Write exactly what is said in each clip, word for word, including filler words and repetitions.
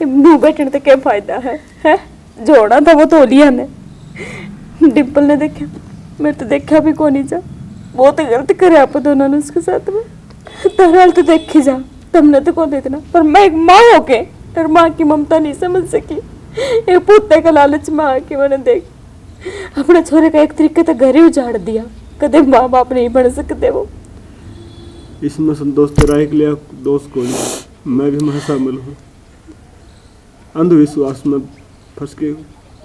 मुंह बैठने से क्या फायदा है, है? जो होना था वो तो लिया ने। डिम्पल ने देखा, मेरे तो देखा भी कोनी जा। बहुत गलत करे आप दोनों ने उसके साथ में। ताराल तो देखी जा, तुमने तो कौन इतना, पर मैं एक माँ होके और माँ की ममता नहीं समझ सकी। एक पुत्ते का लालच में आके मैंने देख अपने छोरे का एक तरीके से घर ही उजाड़ दिया। कदे माँ बाप नहीं बन सकते वो। इसमें संतोष तेरा एक लिया दोष कोनी, मैं भी मैं शामिल हूँ। अंधविश्वास में फंस के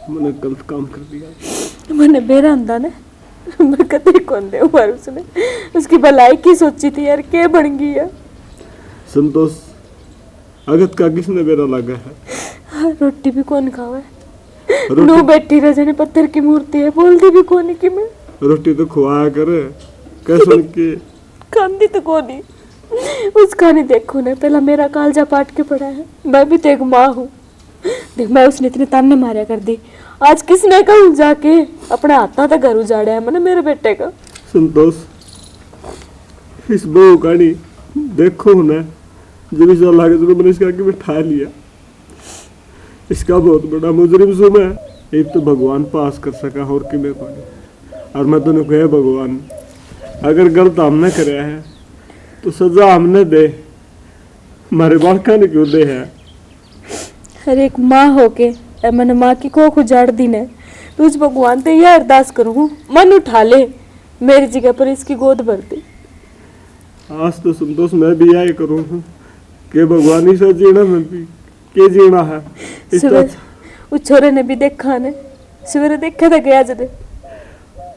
मैंने गलत काम कर दिया। मैंने बेरा आंदा ने, मैं कदे कौन दे मार उसने, उसकी भलाई की सोची थी यार, के बन गई है? संतोष, अगत का किसने बेरा लगा है? रोटी भी कौन खावे? रोटी नू बैठी रह जाने, पत्थर की मूर्ति है, बोलती भी कोनी कि मैं। रोटी तो खुआया कर, कह सुन के। खांदी तो कोनी। उसका नहीं देखो ना, पहला मेरा कालजा पाट के पड़ा है। मैं भी तो एक माँ हूँ। देख, मैं उसने इतने ताने मारया कर दी, आज किसने कहूँ जाके? अपने हाथा तक घर उजाड़ा है मैंने मेरे बेटे का। संतोष, इस बहू का नहीं देखो ना, जब इस लागे तो मैंने इसका आगे बिठा लिया। इसका बहुत बड़ा मुजरिम सू मैं। एक तो भगवान पास कर सका और कि मैं कोनी। और मैं तन्ने कहे भगवान, अगर गलत हमने करया है तो सजा हमने दे, हमारे बालका ने क्यों दे है? हर एक माँ होके ए मैंने माँ की कोख उजाड़ दी ने, तो उस भगवान ते यह अरदास करूँ, मन उठा ले, मेरी जगह पर इसकी गोद भर दे। आज तो संतोष मैं भी यही करूँ कि भगवान इसे जीना में भी के जीना है। इस सवेरे तरह उस छोरे ने भी देखा ने, सवेरे देखा था गया जदे।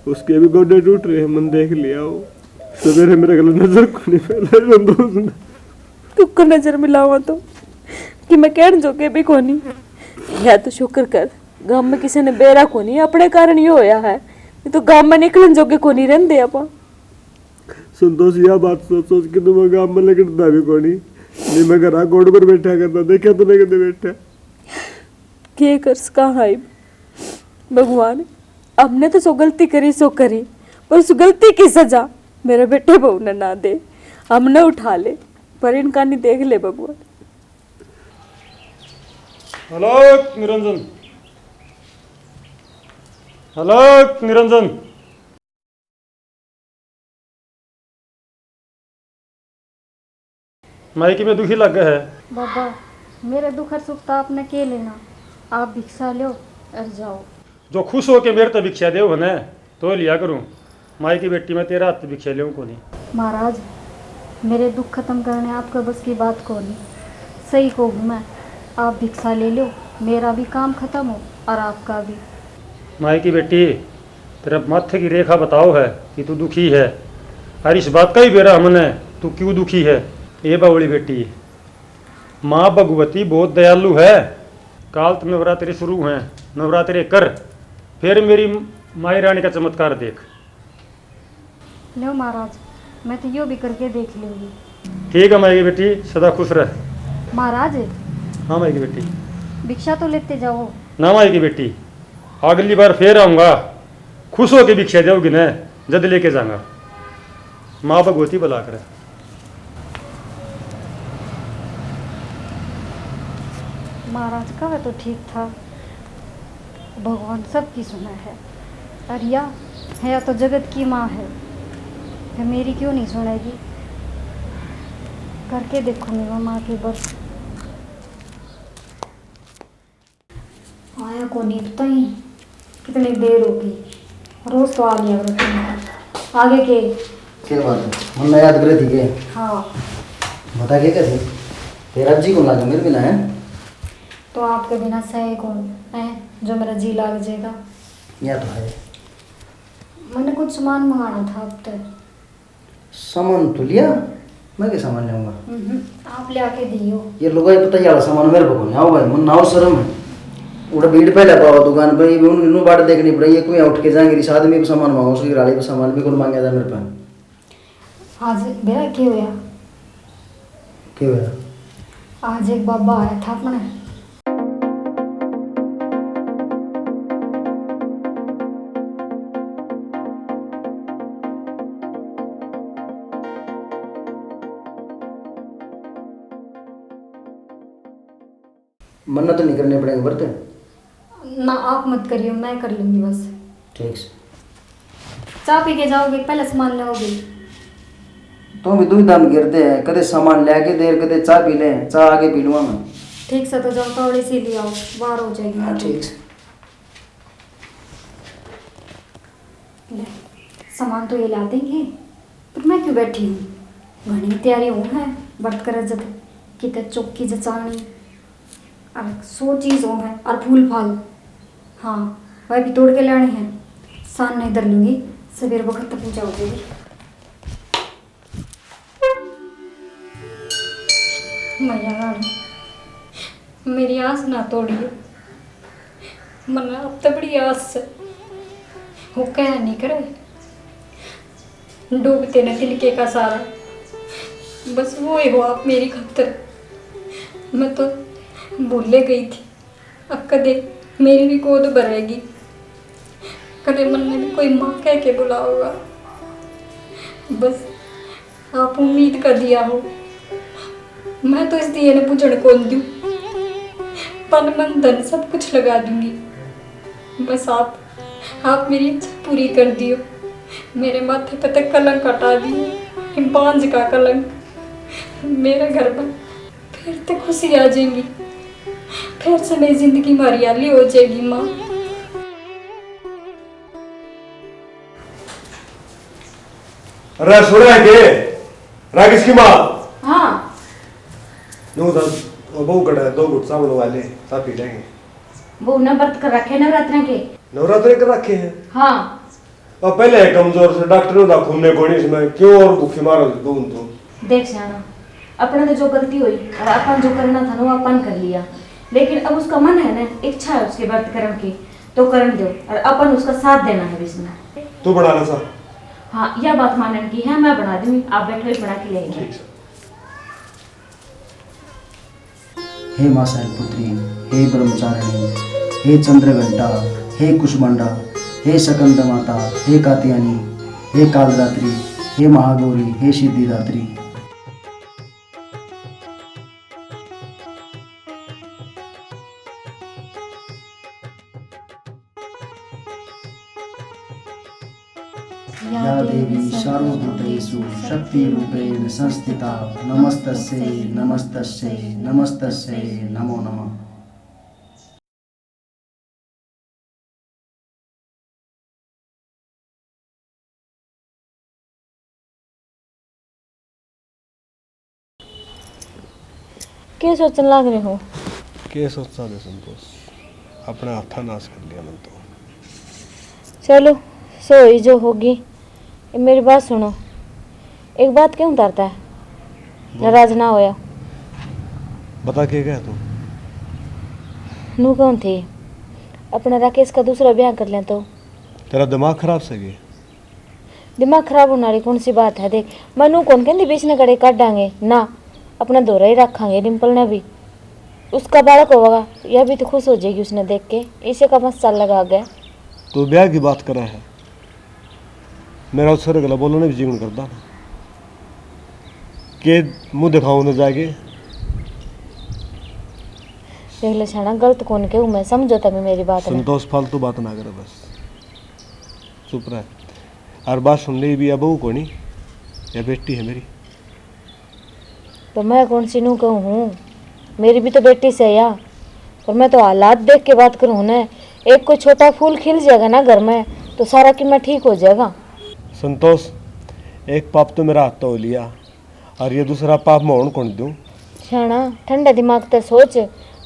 उसके भी गोडे टूट रहे हैं, मन देख लिया वो। सवेरे मेरे गले नजर को नहीं फैला संतोष ने। क्यों कर नजर मिलावा तो कि मैं कहण जोगे भी कोनी। या तो शुक्र कर, गांव में किसी ने बेरा कोनी, अपने कारण ये होया है, नहीं तो गांव में निकलन जोगे कोनी रहंदे आपां। संतोष, यह बात सोच सोच के तो मैं गांव में निकलता भी कोनी, नहीं मैं घर गोड़ पर बैठा करता, देखा तो नहीं कदे बैठा। के कर सका हाय भगवान, हमने तो सो गलती करी सो करी, पर उस गलती की सजा मेरे बेटे बहू ने ना दे, हमने उठा ले, पर इनका नहीं देख ले भगवान। अलख निरंजन, अलख निरंजन। माई की मैं दुखी लग है। बाबा, मेरे दुख और सुख तो आपने के लेना, आप भिक्षा लो और जाओ। जो खुश होके मेरे ते भिक्षा देव ने, तो लिया करूँ। माई की बेटी, मैं तेरा हाथ भिक्षा लेऊँ कोनी। महाराज, मेरे दुख खत्म करने आपके बस की बात कोनी। सही कहूँ मैं, आप भिक्षा ले लो, मेरा भी काम खत्म हो और आपका भी। माई की बेटी, तेरे माथे की रेखा बताओ है कि तू दुखी है, और इस बात का ही बेरा हमने तू क्यों दुखी है। ए बावली बेटी, माँ भगवती बहुत दयालु है। काल तो नवरात्रि शुरू हैं, नवरात्रि कर, फिर मेरी माई रानी का चमत्कार देख। लो महाराज, मैं तो यो भी करके देख लूंगी। ठीक है माई की बेटी, सदा खुश रह। महाराज। हाँ माई की बेटी। भिक्षा तो लेते जाओ। ना माई की बेटी, अगली बार फिर आऊंगा, खुश होके भिक्षा दोगी ना, जद लेके जाऊंगा। माँ भगवती भला करे। महाराज का तो ठीक था, भगवान सबकी सुने है। और या, या तो जगत की माँ है, फिर मेरी क्यों नहीं सुनेगी? करके देखूंगी मैं माँ के बस। आया कोनी पता ही कितनी देर होगी। रोज तो आ लिया करो तुम। आगे के? के बात है? मन्ने याद करे थी के? हाँ। बता के कैसे? तेरा जी कौन लागे मेरे बिना है? तो आपके बिना सही कौन है जो मेरा जी लाग जाएगा? या तो है। मैंने कुछ सामान मंगाना था आपसे। सामान तो लिया, मैं क्या सामान लाऊंगा? हम्म, आप ले आके दियो। ये लुगाई पता ही वाला सामान मेरे पे कोनी। आओ भाई, मन नाव शर्म है। उड़ा भीड़ पहले पाओ दुकान पे, ये भी उन, इन्हों बाट देखनी पड़े, ये कोई उठ के जाएंगे, इस आदमी पे सामान मांगो, उसकी राली पे सामान भी कौन मांगेगा मेरे पे? आज बेरा के होया? के होया? आज एक बाबा आया था अपने। मन्ना तो नहीं करने पड़ेंगे व्रत। ना, आप मत करियो, मैं कर लूंगी बस। ठीक से। चाय पी के जाओगे, पहले सामान लाओगे? तुम भी दुविधा में गिरते हैं, कदे सामान लेके देर, कदे चाय पी ले, चाय आगे पी लूंगा मैं। ठीक से, तो जाओ, थोड़ी सी ले आओ, बाहर हो जाएगी। हाँ, ठीक से। ले, सामान तो ये ला देंगे, पर मैं क्यों बैठी हूँ? घणी तैयारी हो है, व्रत करे जद, किते चौकी जचानी, और सौ चीज हो है, और फूल फाल, हाँ, वह भी तोड़ के लाने हैं। सान नहीं धर लूंगी, सवेर वक्त पूजा हो जाएगी। मैया रानी, मेरी आस ना तोड़ियो। मन्ने अब तो बड़ी आस से, वो कह नहीं करे, डूबते ने तिनके का सारा, बस वो ही हो आप मेरी खातर। मैं तो भूले गई थी, अब कदे मेरी भी गोद भरेगी, कदे मन्ने भी कोई माँ कह के बुलाओगा। बस आप उम्मीद का दिया हो, मैं तो इस दिए ने बुझण कौन दूं, तन मन धन सब कुछ लगा दूंगी। बस आप, आप मेरी इच्छा पूरी कर दियो, मेरे माथे पे तक कलंक हटा दियो, बांझ का कलंक। मेरे घर में फिर ते खुशी आ जाएगी, फिर से नई जिंदगी में हरियाली हो जाएगी माँ। अरे सुना है के? राकेश की माँ। हाँ। नो दस, वो बहू कड़ा है, दो घुट चावल वाले, सा पी लेंगे। बहू ने व्रत कर रखे नवरात्रे के। नवरात्रे कर रखे हैं? हाँ। अब पहले है कमजोर से, डॉक्टर ने घूमने कोनी इसमें, क्यों और भूखी मार दो तो। देख सियाणा, अपने तो जो गलती हुई और अपन जो करना था ना, वो अपन कर लिया, लेकिन अब उसका मन है ना, इच्छा है उसके व्रत करने की, तो करन दो, और अपन उसका साथ देना है इसमें। तू बना ले सा। हाँ, यह बात मानन की है, मैं बना दूंगी, आप बैठो, ही बना के ले आएंगे। ठीक है। हे माँ शैलपुत्री, हे ब्रह्मचारिणी, हे चंद्रघंटा, हे कुष्मांडा, हे सकंद माता, हे कात्यायनी, हे कालरात्रि, हे महागौरी, हे सिद्धिदात्री। या देवी सर्वभूतेषु शक्तिरूपेण संस्थिता, नमस्तस्यै, नमस्तस्यै, नमस्तस्यै नमो नमः। के सोचण लाग रहे हो? के सोचा दे संतोष, अपने हाथा नाश कर लिया मन तो। चलो, सो ही जो होगी। ए, मेरी बात सुनो, एक बात कहूँ तारता है, बोल। नाराज ना होया। बता, के कह तू? नू कहूँ थी, अपना राकेश का दूसरा ब्याह कर लें तो। तेरा दिमाग खराब से के? दिमाग खराब होने वाली कौन सी बात है? देख, मैं नू कौन कहती बीच ने कड़े काटांगे ना, अपना धोरा ही रखांगे डिम्पल ने भी। उसका बालक होगा, यह भी तो खुश हो जाएगी उसने देख के। इसे का मत चाल लगा गया। तू ब्याह की बात करे है, मेरा उस छोरे गला बोलो ने भी जीवन करदा ना। के मुंह दिखाऊं ना जाके? देख ले शाना, गलत कौन कहूँ मैं, समझो तभी मेरी बात ने। संतोष, फालतू बात ना करे बस, चुप रह। और बात सुन ले भी, या बहू कोनी, या बेटी है मेरी। तो मैं कौन सी नू कहूँ हूँ, मेरी भी तो बेटी से या, पर मैं तो हालात देख के बात करूँ हूँ ना। एक कोई छोटा फूल खिल जाएगा ना घर में, तो सारा किम्मा ठीक हो जाएगा। संतोष, एक पाप तो मेरा हाथ तो हो लिया, और ये दूसरा पाप मैं होण कौन दूँ? शाना, ठंडा दिमाग ते सोच,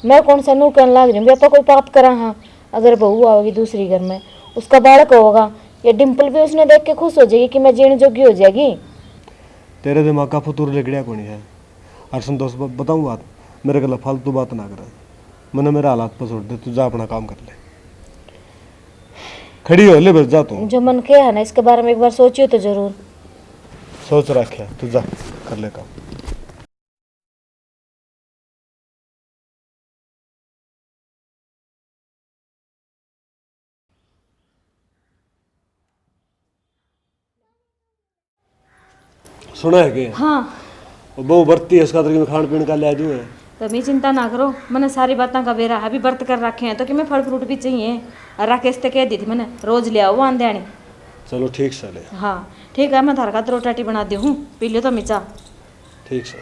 मैं कौन सा नू कहन लाग रही हूँ, भी आपा कोई पाप करा हाँ? अगर बहू आओगी दूसरी घर में, उसका बालक होगा, ये डिम्पल भी उसने देख के खुश हो जाएगी कि मैं जीण जोगी हो जाएगी। तेरे दिमाग का फतूर लिकड़िया कोनी है। और संतोष, ब-, बताऊँ बात, मेरे गला फालतू बात ना करे। मने मेरे हालात पर छोड़ दे, तू जा अपना काम कर ले। खड़ी हो ले बस, जा तू। जो मन के है ना, इसके बारे में एक बार सोचियो तो जरूर। सोच रखे, तू जा, कर ले काम। सुना है के? हाँ। वो बहू बरती है, उसका तरीके में खान पीन का ले आ दूँ है। तमी चिंता ना करो, मैंने सारी बातों का बेरा है, अभी व्रत कर रखे हैं तो कि मैं फल फ्रूट भी चाहिए। और राकेश तो कह दी थी मैंने, रोज ले आओ आंदे आने। चलो ठीक से ले। हाँ ठीक है, मैं थारा खातर रोटा टी बना दी हूँ, पी लियो तमी चाह। ठीक से।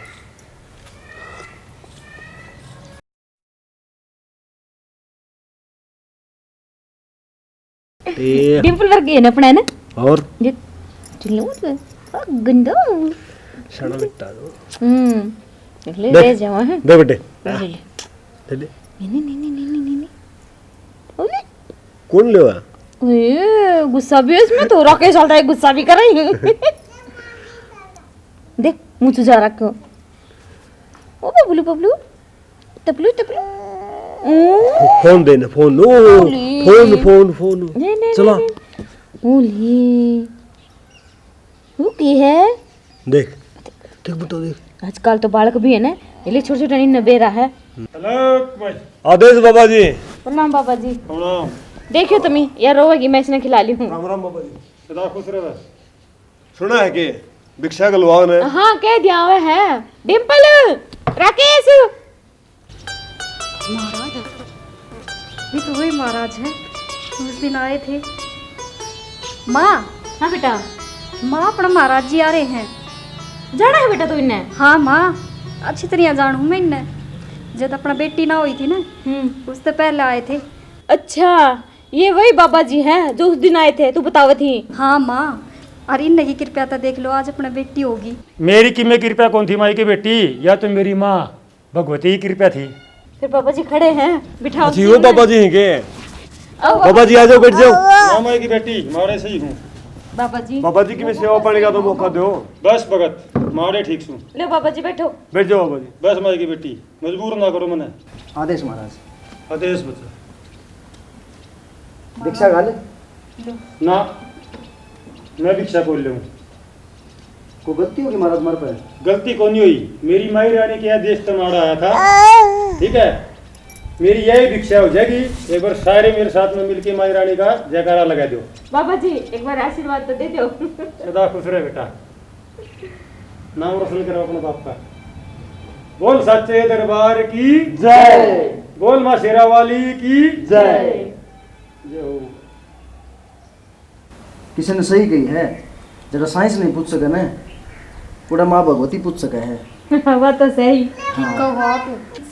ए। डिम्पल वर्गी है ना अपना, है ना? और? ये चिल्लो मत कर। आ, गंदा। सड़ा बेटा तो। हम्म। देख ले, दे। ले जावा है। दे बेटे। ले ले। दे दे। नहीं, नहीं, नहीं, नहीं, नहीं, नहीं। ओले। कौन लेवा? ए, गुस्सा भी है इसमें तो, राकेश चलता है, गुस्सा भी करे। देख, मुँह चुजा रखो। ओ बबलू, बबलू। टपलू, टपलू। ओ। फोन देना, फोन। ओ, ओली। Phone, phone, phone. नहीं, नहीं, चला। नहीं, नहीं। ओली। वो की है? देख, देख बेटा, देख। आजकल तो बालक भी है ना, ये ले छोटे छोटे इन्हें बेरा है। हेलो, भाई। आदेश बाबा जी। प्रणाम बाबा जी। प्रणाम। देखियो तमी, यार रोवेगी, मैं इसने खिला ली हूँ। राम राम बाबा जी। सदा खुश रहे। सुना है के भिक्षा गलवान है? हाँ, कह दिया हुआ है। डिम्पल, राकेश। महाराज, ये तो वही महाराज है, उस दिन आए थे। माँ। हाँ बेटा। माँ, अपना महाराज जी आ रहे हैं। जाना है बेटा तू इन्हें? हाँ माँ, अच्छी तरह जान हूँ मैं इन्हें। जब अपना बेटी ना हुई थी ना, हम्म। उससे पहले आए थे। अच्छा, ये वही बाबा जी हैं जो उस दिन आए थे, तू बतावे थी। हाँ माँ, और इन्हें की कृपया तो देख लो, आज अपना बेटी होगी। मेरी किमे कृपया कौन थी माई की बेटी, या तो मेरी माँ भगवती की कृपया थी। फिर बाबा जी खड़े हैं, बिठाओ। अच्छी वो बाबा जी हैं के? आओ बाबा जी, आ जाओ, बैठ जाओ। हाँ माई की बेटी, मारे सही हूँ। बाबा जी। बाबा जी की मैं सेवा पानी का तो मौका दो। बस भगत, मारे ठीक सू। ले बाबा जी बैठो। बैठ जाओ बाबा जी। बस माई की बेटी, मजबूर ना करो मने। आदेश महाराज। आदेश बच्चा। भिक्षा घाल। ना, मैं भिक्षा कौन लेऊं? कोई गलती होगी महाराज मारे पे? गलती कोनी हुई, मेरी माई रानी के यहाँ देश तमाड़ा आया था, ठीक है? मेरी यही भिक्षा हो जाएगी, एक बार सारे मेरे साथ में मिलके माई रानी का जयकारा लगा दो। बाबा जी, एक बार आशीर्वाद तो दे दो। सदा खुश रहे बेटा। नाम रोशन करो अपने बाप का। बोल सच्चे दरबार की जय। बोल माँ शेरा वाली की जय। जय हो। किसी ने सही कही है, जरा साइंस नहीं पूछ सके ना, उड़ा माँ भगवती पूछ सके है। वो तो सही। हाँ। कहो आप,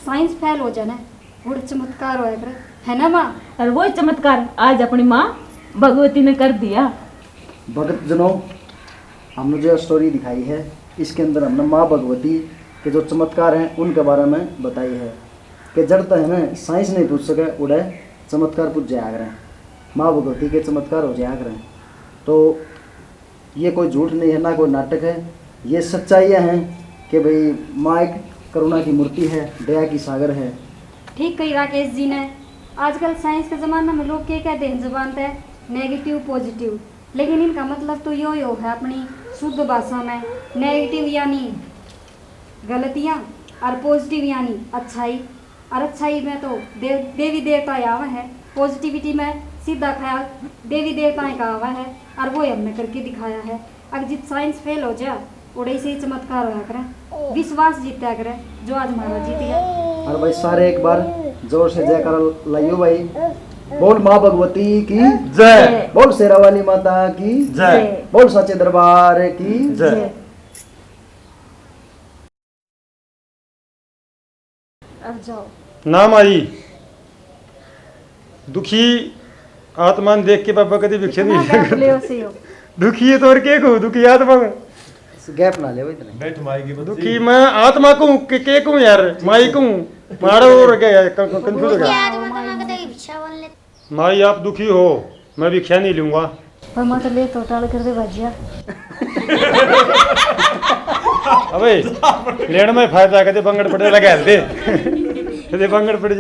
साइंस फेल हो जाना, उड़ चमत्कार होया करे, है ना माँ? और वो चमत्कार आज अपनी माँ भगवती ने कर दिया। भगत जनों, हमने जो स्टोरी दिखाई है, इसके अंदर हमने माँ भगवती के जो चमत्कार हैं, उनके बारे में बताई है कि जड़ तो है ना, साइंस नहीं पूछ सके, उड़े चमत्कार पूछ जाया करें, माँ भगवती के चमत्कार हो जाया करें। तो ये कोई झूठ नहीं है, ना कोई नाटक है, ये सच्चाइयाँ हैं कि भाई माँ एक करुणा की मूर्ति है, दया की सागर है। ठीक कही राकेश जी ने। आजकल साइंस के ज़माना में लोग के कहते हैं जुबान पे, नेगेटिव पॉजिटिव, लेकिन इनका मतलब तो यो यो है अपनी शुद्ध भाषा में, नेगेटिव यानी गलतियाँ और पॉजिटिव यानी अच्छाई। और अच्छाई में तो देव, देवी देवता ही आवे हैं, पॉजिटिविटी में सीधा ख्याल देवी देवताएं का आवा है और वो ही हमने करके दिखाया है। अगर जित साइंस फेल हो जा, उड़े से ही चमत्कार होया करे, विश्वास जीत्या करे, जो आज महाराज जीत गया। और भाई सारे एक बार जोर से जयकारा लाइयो भाई। बोल माँ भगवती की जय। बोल शेरा वाली माता की जय। बोल सच्चे दरबार की जय। अब जाओ। ना माई, दुखी आत्मा ने देख के बाबा कदी भिक्षा नहीं मांगा। ले हो सही हो। दुखी है तो और के कहूँ, दुखी आत्मा में। गैप ना ले इतने। बैठ माई की बच्ची। दुखी मैं आत्मा कहूँ के, के कहूँ यार, माई कहूँ, मारा और क्या यार, कं-, कं-, कंफ्यूज हो गया। दुखी आत्मा तो मांगते ही भिक्षा बोल लेते। माई आप दुखी हो, मैं भिक्षा नहीं लूंगा। पर मैं तो ले तो टाल कर दे भाजिया। अबे लेण में फायदा, कदे बंगड़ पड़े लगा दे, कदे बंगड़ पड़े।